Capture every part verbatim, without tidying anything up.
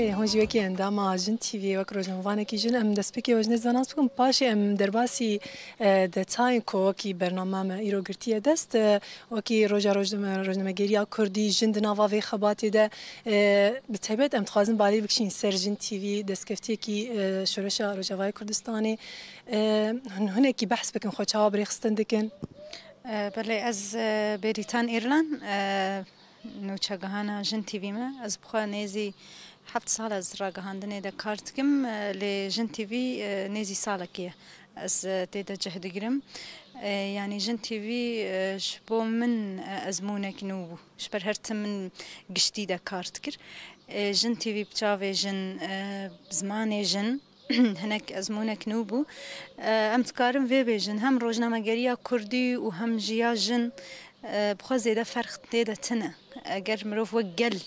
Ê, hûn jî wekî endama Jin T V, wek rojnamevanekî jin, em destpêkê we ji nêz ve nas bikin, paşê em derbasî, e, detayên ku wekî bernama me îro girtiye dest, e, wekî roja rojname-, rojnamegeriya Kurdî, jin di nava vê xebatê de, e, bi taybet em dixwazin balê bikişîn ser Jin T V, destkeftiyekî, e, Şoreşa Rojavayê Kurdistanê. E, hûn hinekî behs bikin, xwe çawa bi rêxistin dikin? E, belê, ez, e, Bêrîtan Îrlan, e, nûçegihana Jin T V me. Ez bi xwe nêzî heft sal ez ragihandinê de kar dikim, e, lê Jin T V, e, nêzî salekê ye ez, e, tê de cih digirim. E, yanî Jin T V, e, ji bo min, e, ezmûnek nû bû. Ji ber her tim min giştî de kar dikir. E, Jin T V bi çavê jin, e, bi zimanê jin, hinek ezmûnek nû bû. E, em dikarin vê bêjin, hem rojnamegeriya Kurdî û hem jî ya jin, e, bi xwe zêde ferq tê de tune. Eger mirov wek gel,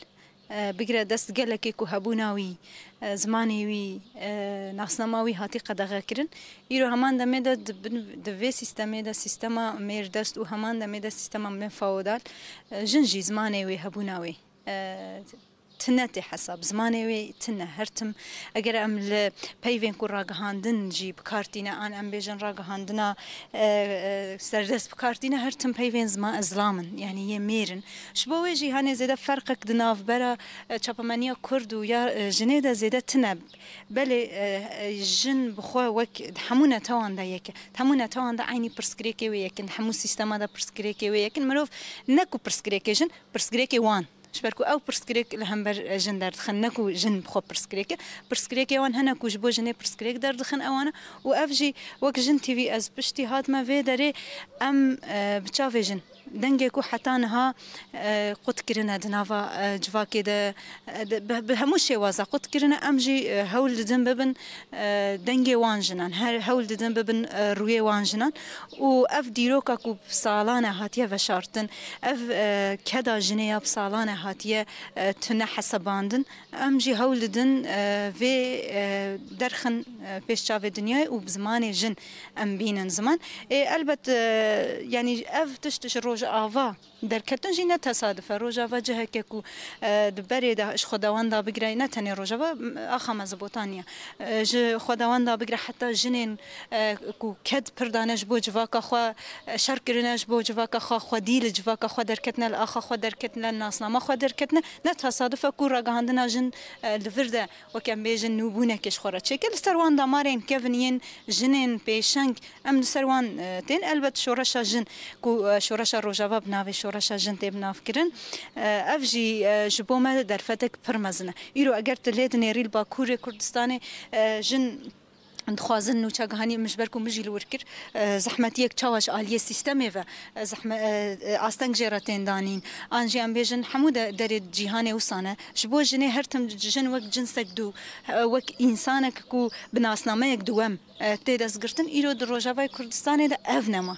e, bigire dest gelekê ku hebûna wî, e, zimanê wî, e, nasnama wî hatî qedexekirin. Îro heman demê de di bin, di vê sîstemê de, sîstema mêrdest û heman demê de sîstema mefeodal, e, jin jî zimanê wê, hebûna wê, e, tune tê hesab. Zimanê wê tune. Her tim, eger em li peyvên ku ragihandin jî bi kar tîne, an em bêjin ragihandina, e, e, serdest bi kar tîne, her tim peyvên zima-, zilam in, yanî yê mêr in. Ji bo wê jî hanê zêde ferqek di navbera, e, çapemeniya Kurd û ya, e, jinê de zêde tune. Belê, e, e, jin bi xwe wek di hemû netewan de yek e. Di hemû netewan de eynî pirsgirêkê wê yek in, di hemû sîstema de pirsgirêkê wê yek in. Mirov ne ku pirsgirêkê jin, pirsgirêkê wan. Ji ber ku ew pirsgirêk li hember, e, jin derdixin, ne ku jin bi xwe pirsgirêk e. Pirsgirêkê wan hene ku ji bo jinê pirsgirêk derdixin ewana û ev jî wek Jin T V ez piştî hatime vê derê em, e, bi çavê jin dengê ku heta niha, e, qut kirine di nava, e, civakê de, e, de, bi, bi hemû şêwaza qut kirine, em jî, e, hewl didin bibin, e, dengê wan jinan, her hewl didin bibin, e, rûyê wan jinan. Û ev dîroka ku bi salan e hatiye veşartin, ev, e, keda jinê ya bi salan e hatiye, e, tune hesebandin, em jî hewl didin, e, vê, e, derxin, e, pêş çavê dinyayê û bi zimanê jin em bînin ziman. Ê, elbet, e, yanî ev tişt ji Rojava derketin jî ne tesaduf e. Rojava ciheke ku, e, di berê de ji xwedawenda bigire, ne tenê Rojava, m-, axa Mezopotamiya. E, ji xwedawenda bigire heta jinên, e, ku ked pir dane ji bo civaka xwe, e, şer kirine ji bo civaka xwe, xwedî li civaka xwe derketine, li axa xwe derketine, li nasnama xwe derketine. Ne tesaduf e ku ragihandina jin, e, li vir de wek em bêjin nûbûnekê ji xwe re çêke. Li ser wan damarên kevin yên jinên pêşeng, em li ser wan, e, tên. Elbet şoreşa jin ku, e, şoreşa Rojava bi navê şoreşa jin tê binavkirin, e, ev jî, e, ji bo me derfetek pir mezin e. Îro eger tu lê dinêrî li Bakurê Kurdistanê, e, jin dixwazin nûçegihanî, min ji ber ku min jî li wir kir, e, zehmetiyek çawa ji aliyê sîstemê ve, e, zehme-, e, e, asteng jê re tên danîn. An jî em bêjin hemû de-, derê cîhanê wisa ne. Ji bo jinê her tim jin wek cinsek dû, e, wek însanek ku bi nasnameyek diwem, e, tê destgirtin, îro di Rojavayê Kurdistanê de ev nema.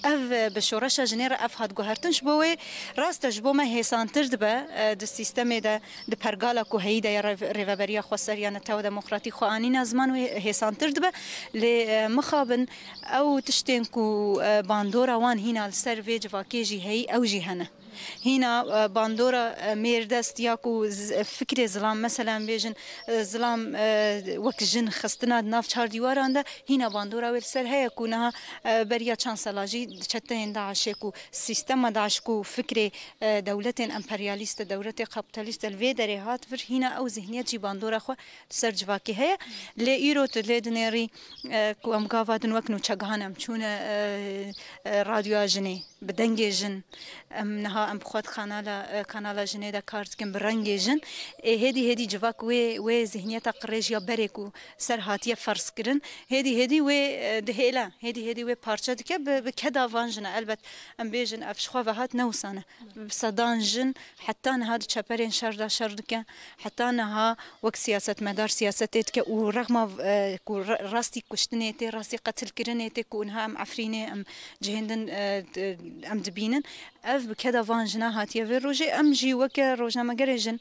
Ev, e, bi şoreşa jinê re ev hat guhertin. Ji bo wê rast e, ji bo me hêsantir dibe, e, di sîstemê de, di pergala ku heyî de ya rev-, rêveberiya xweser ya netew demokratîk xwe anîna ziman wê hêsantir dibe. Lê, e, mixabin ew tiştên ku, e, bandora wan hîna li ser vê civakê jî heyî, ew jî hene. Hîna, e, bandora, e, mêrdest ya ku z-, e, fikrê zilam, mesela em bêjin, e, zilam, e, wek jin xistina di nav çar dîwaran de, hîna bandora wê li ser heye ku niha, e, beriya çand sala jî di çeteyên DAIŞê ku sîstema DAIŞ ku fikrê, e, dewletên emperyalîst e, dewletê kapitalîst e, li vê derê hat vir, hîna ew zihniyet jî bandora xwe li ser civakê heye. Lê îro tu lê dinêrî, e, ku em gava din wek nûçegihan em çûne, e, e, radyoya jinê. Bi dengê jin. Em niha em bi xwe di kanala, e, kanala jinê de kar dikin bi rengê jin. Ê hêdî hêdî civak wê, wê zihniyeta qirêj ya berê ku ser hatiye ferz kirin, hêdî hêdî wê, e, dihêle, hêdî hêdî wê parçe dike, bi, bi keda van jin e. Elbet em bêjin ev ji xwe ve hat ne wisa ne. Bi sedan jin heta niha di çeperên şer de şer dike. Heta niha wek siyasetmedar siyasetê dike û rexma, e, ku ra-, rastî kuştinê tê, rastî qetilkirinê tê ku niha em Efrînê, em cihên din, e, d-, em dibînin. Ev bi keda van Jina hatiye vê rojê, em jî weke rojnamegerê jin,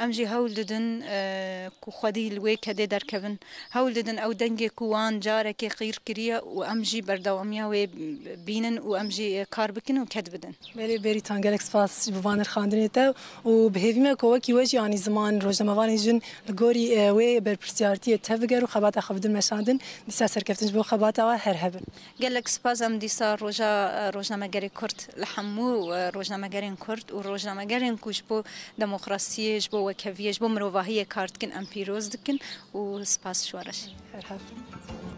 em jî hewl didin, e, ku xwedî li wê kedê derkevin. Hewl didin ew dengê ku wan carekê qîr kiriye û em jî berdewamiya wê bînin û em jî, e, kar bikin û ked bidin. Belê Bêrîtan, gelek spas ji bo van nirxandinê te û bi hêvî me ku wekî we jî anî ziman rojnamevanên jin li gorî, e, wê berpirsiyartiyê tev biger û xebata xwe bidin meşandin. Dîsa serkeftin ji bo xebata we, her hebin. Gelek spas, em dîsa roja, e, rojnamegerê Kurd li hemû, e, rojnamegerên Kurd û rojnamegerên ku ji bo demokrasiyê, ji bo wekeviyê, ji bo mirovahiyê kar dikin, em pîroz dikin û spas ji we re jî. Her hebin.